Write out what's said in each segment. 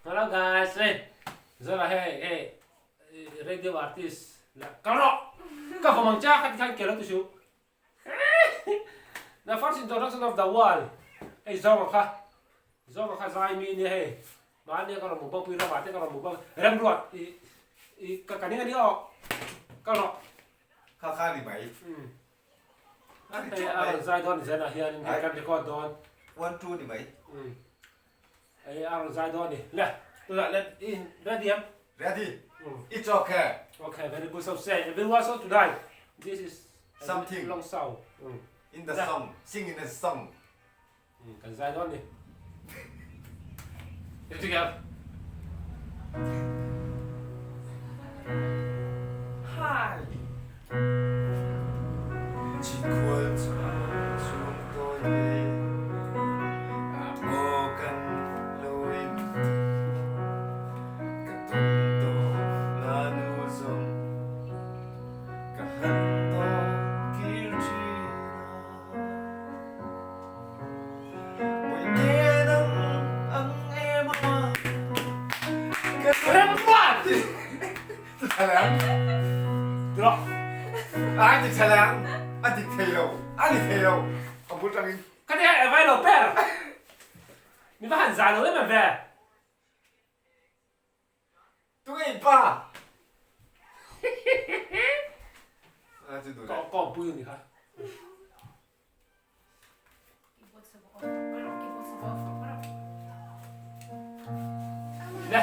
Hello guys, hei Zara hei hei radio artist la kal rawh ka vawm ang che a kha tikhan ke lo ti suh The first introduction of the world hei zawnga kha zawnga kha zai mi nia hei mahnia ka rawn mukbang pui ramah te ka rawn mukbang remruat i i ka ka ning a ni aw kal rawh Kha kha ni mai. Hei a rawn zai dawn zenah hianin hei kan record dawn. One two ni mai. Hei a rawn zai dawn ni. Le tunah le in ready em? Ready. It's okay. Okay, very good. So say everyone so tonight this is something long sound. In the song, sing in the song. Kan zai dawn ni. Together. Hi. Chikhual chung tawi te maw kan loin ka tum tawh la nu zong ka han tawn kir thin Ka ti hai vai lo per. Mi va han zai lo em em ve. Ka ka pui ni kha. Le.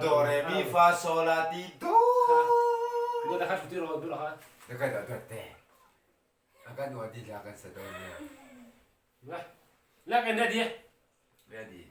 Do re mi fa sol la ti do. Le kan ready. Ready.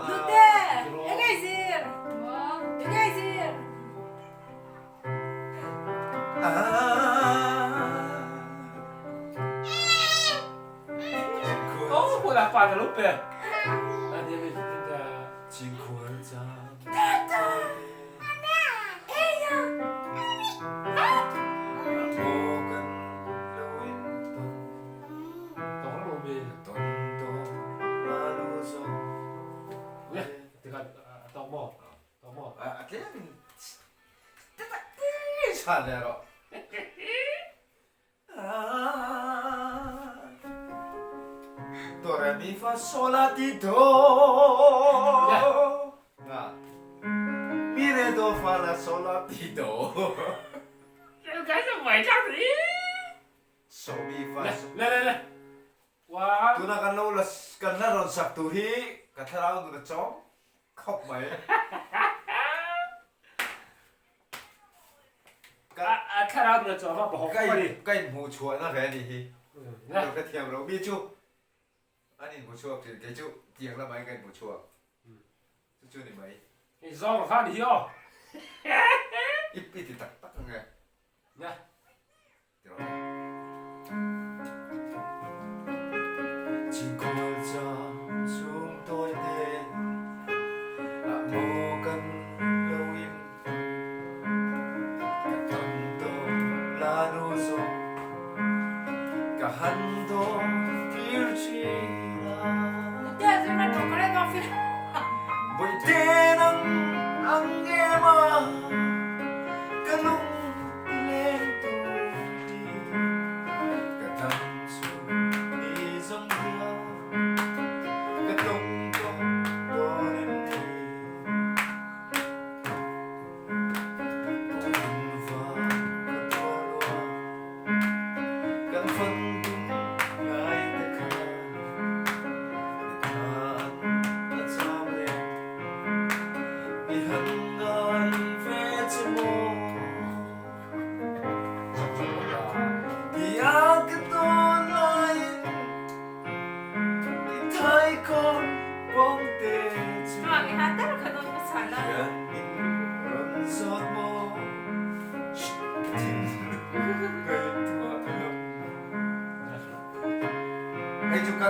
Nute, enge i zir? Enge i zir? Oh, hula pa na lupe. Do re mi fa sol la ti do. Na. Mi re do fa la sol la ti do. So mi fa Le le le. Wa. Tuna kan lo la kan la rawn sak tur hi ka thlarau nun a chawm khawp mai. A thlarau nun a chawm a bawhawk Ka in ka in hmuh chhuahna ve a nih hi. Ka ka thiam lo mi chu an in hmu chhuak thin kei chu tiang lamah hian ka in hmu chhuak. Chu chu ni mai. I zawng kha ni hi aw. I i ti tak tak ang e. Nia.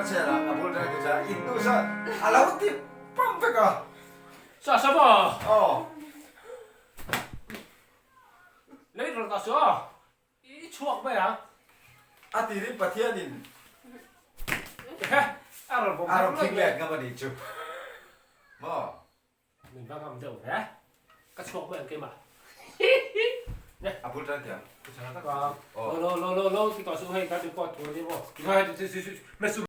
cancel a, a bul tan chu in nu sa a lo ti pam vek a. Sa sa maw? Aw. Lei rawn ta suh a, i chhuak mai ang. A tirin Pathianin a rawn a rawn thing let ngam a nih chu maw? Min va ngam deuh ve. Ka chhuak mai ang keimah. A bul tan thiam. Lo lo lo lo ti tawh suh hei kan record tur a ni maw.